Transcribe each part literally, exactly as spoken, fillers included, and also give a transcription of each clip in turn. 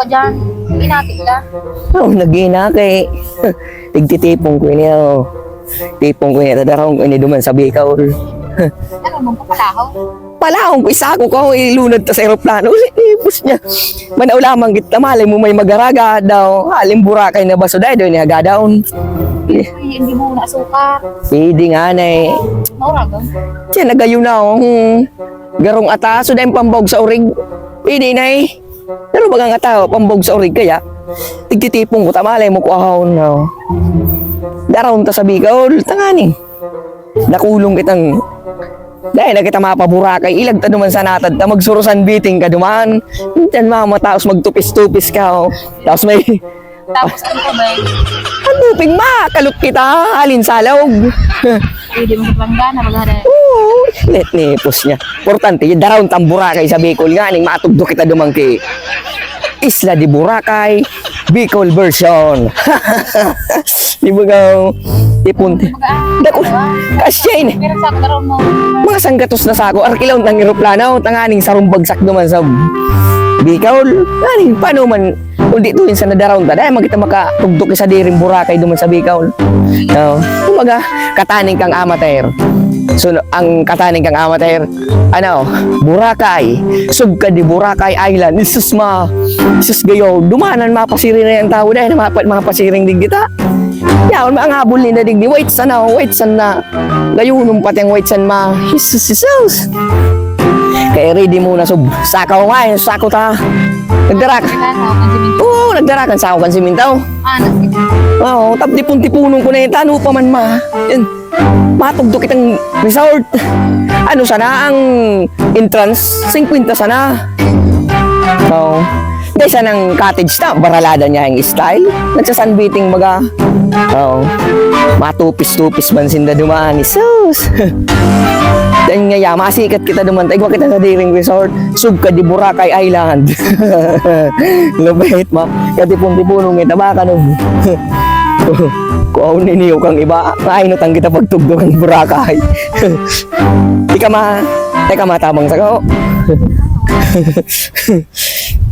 Diyan, inati ka. Oh, nag-iinaki. Tigtitipon ko ini, oh. Tipon ko ini, tadarahon ko ini duman sa Bicol. Ano mong papalahon? Palahon ko, isako ko, ilunod ta sa eroplano. Uli, ipos niya. Manaw lamang kita, malay mo may magaraga daw. Haling Boracay na baso, dahil doon niya gadaon. Ay, hindi mo na asukar. Hindi nga na eh. Mauragon. Siya nagayon na, oh. Hmm. Garong ataso, dahil pambog sa urig. Pwede na eh. Pero bagang atawa, pambog sa urig kaya, tigtitipon ko, ta malay mo, kuahon na. Daraon ta sa Bicol, tanganing. Nakulong kitang, dahil na kita mapaburakay, ilag ta duman sa natad ta, magsurusan biting ka duman. Diyan, mama, tapos magtupis-tupis ka, oh. Tapos may Tapos ang tubig. Ang tubig, makalot kita, alin salog. Pwede mo sa planggana, magharay. Oo, net nipos niya. Importante, yung daraon tambura kay sa Bicol nga, ning matugdo kita duman ki Isla de Boracay, Bicol version. Di ba nga, tipon, dako, kasya ini. Pero sa ako, daraon mo. Mga sanggatos na sako, arkilaw ng eroplano, tanganing sarong bagsak duman sa Bicol. Nganing, paano man, kung di tuwing sa nadaraon ta, dahil magkita makatugtok sa diring Boracay duman sa Bicol. No? Kumbaga, kataning kang amateur. So, ang kataning kang amateur, ano, Boracay, subka di Boracay Island. Isus ma, isus gayo, dumanan mapasiring na yung tao dahil na mapa-, mapasiring din kita. Yaon, mga habol ni Dadig di White Sun, oh, White Sun na. Gayunom pati ang White Sun ma. Jesus, Jesus. Kaya ready muna, sub. Sakaw nga, eh, sako ta. Nagdarak. Oo, nagdarakan sa ako kan simintaw. Ah, nagsimintaw. Oo, tap tipon-tipunon ko na yun. Tano pa man ma. Yun. Matugdo kitang resort. Ano sana ang entrance? Singkwenta sana. Oo. Dahil sa nang cottage ta, baralada niya yung style. Nagsasanbiting baga. Oo. Matupis-tupis man sinda dumaan. Sus! Yan nga, ya, masikat kita duman. Taigwa kita sa Diring Resort. Subka di Boracay Island. Lupit, ma. Katipon-tipunong may tabakan, oh. Kung ako niniyo kang iba, mainutan kita pagtugdok ng Boracay. Di ka ma-, di ka matabang sa kao.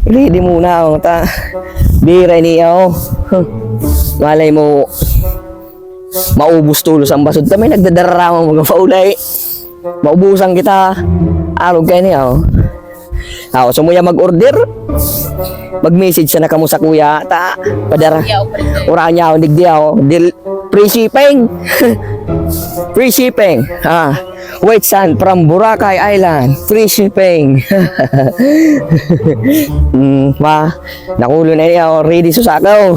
Ready muna, oh, ta. Bira ini, oh. Malay mo, maubos tulos ang basod. Kami nagdadararamang mga paulay. Maubusan kita. Arog kayo niya, oh. Ako, sumuya mag-order. Mag-message siya na kamo sa kuya. Ta, padara. Kuya, o, pre. Ura niya, oh, digdi, oh. Dil-, free shipping. Free shipping. Ah. White Sand from Boracay Island. Free shipping. Mm, ma, nakulo na niya, oh, ready sa sakaw.